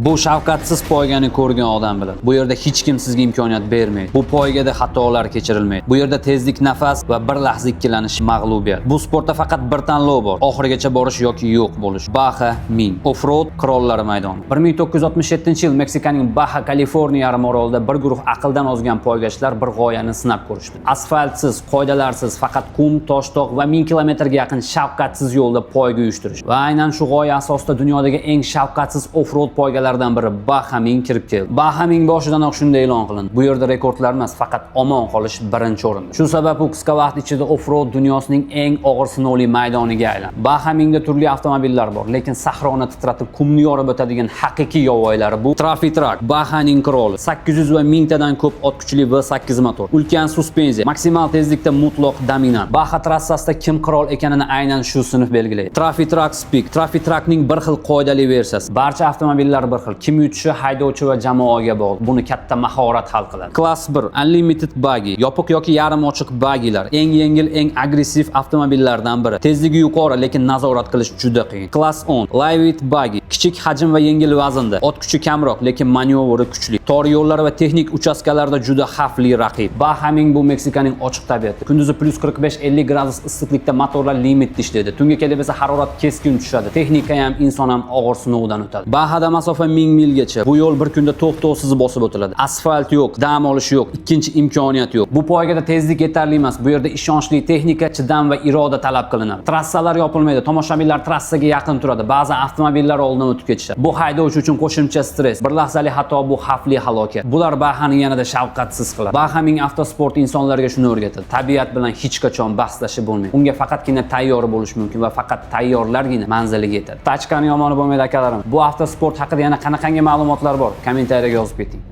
Bu shafqatsiz poygani ko'rgan odam biladi. Bu yerda hech kim sizga imkoniyat bermaydi. Bu poygada xatolar kechirilmaydi. Bu yerda tezlik, nafas va bir lahza ikkilanish mag'lubiyat. Bu sportda faqat bir tanlov bor: oxirigacha borish yoki yo'q bo'lish. Baja 1000. Offroad qirollari maydoni. 1967-yil Meksikaning Baja Kaliforniya yarim orolida bir guruh aqldan ozgan poygachilar bir g'oyani sinab ko'rishdi. Asfaltsiz, qoidalarsiz, faqat qum, tosh-tog' va 1000 kilometrga yaqin shafqatsiz yo'lda poyga uyushtirish. Va aynan shu g'oya asosida dunyodagi eng shafqatsiz offroad poygalaridan biri Baja 1000 kirib keldi. Baja 1000 boshidanoq shunday e'lon qilindi: bu yerda rekordlar emas, faqat omon qolish birinchi o'rinda. Shu sabab u qisqa vaqt ichida offroad dunyosining eng og'ir sinovli maydoniga aylandi. Baja 1000da turli avtomobillar bor, lekin sahroni titratib, qumni yorib o'tadigan haqiqiy yovvoyilari bu Trafi Truck, Bajaning qiroli. 800 va 1000 tadan ko'p ot kuchli V8 motor, ulkan suspenziya, maksimal tezlikda mutlaq dominant. Baja trassasida kim qirol ekanini aynan shu sinf belgilaydi. Trafi Truck Speed, Trafi Truckning bir xil qoidali versiyasi. Barcha avtomobillar bir xil. Kim yutishi haydovchi va jamoaga bog'liq. Buni katta mahorat hal qiladi. Class 1 Unlimited Buggy, yopiq yoki yarim ochiq baggilar. Eng yengil, eng agressiv avtomobillardan biri. Tezligi yuqori, lekin nazorat qilish juda qiyin. Class 10 Lightweight Buggy, kichik hajm va yengil vaznda. Ot kuchi kamroq, lekin manyovri kuchli. Tor yo'llar va texnik uchastkalarda juda xavfli raqib. Baja 1000 bu Meksikaning ochiq tabiati. Kunduzi plus 45-50 gradus issiqlikda motorlar limitda ishlaydi. Tunga kelib esa harorat keskin tushadi. Texnika ham, inson ham og'ir sinovdan o'tadi. Bahada masofa 1000 milgacha. Bu yo'l bir kunda to'xtovsiz bosib o'tiladi. Asfalt yo'q, dam olish yo'q, ikkinchi imkoniyat yo'q. Bu poygada tezlik yetarli emas. Bu yerda ishonchli texnika, chidam va iroda talab qilinadi. Trassalar yopilmaydi. Tomoshabinlar trassaga yaqin turadi. Ba'zi avtomobillar oldin o'tib ketishadi. Bu haydovchi uchun qo'shimcha stress. Bir lahzali xato bu xavfli halokat. Bular Bahani yanada shafqatsiz qiladi. Baja 1000 avtosport insonlarga shuni o'rgatadi: tabiat bilan hech qachon bahslashib bo'lmaydi. Unga faqatgina tayyor bo'lish mumkin va faqat tayyorlargina manziliga yetadi. Tachkani yomoni bo'lmaydi, akalarim. Bu avtosport haqida yana qanaqangi ma'lumotlar bor? Kommentariyaga yozib keting.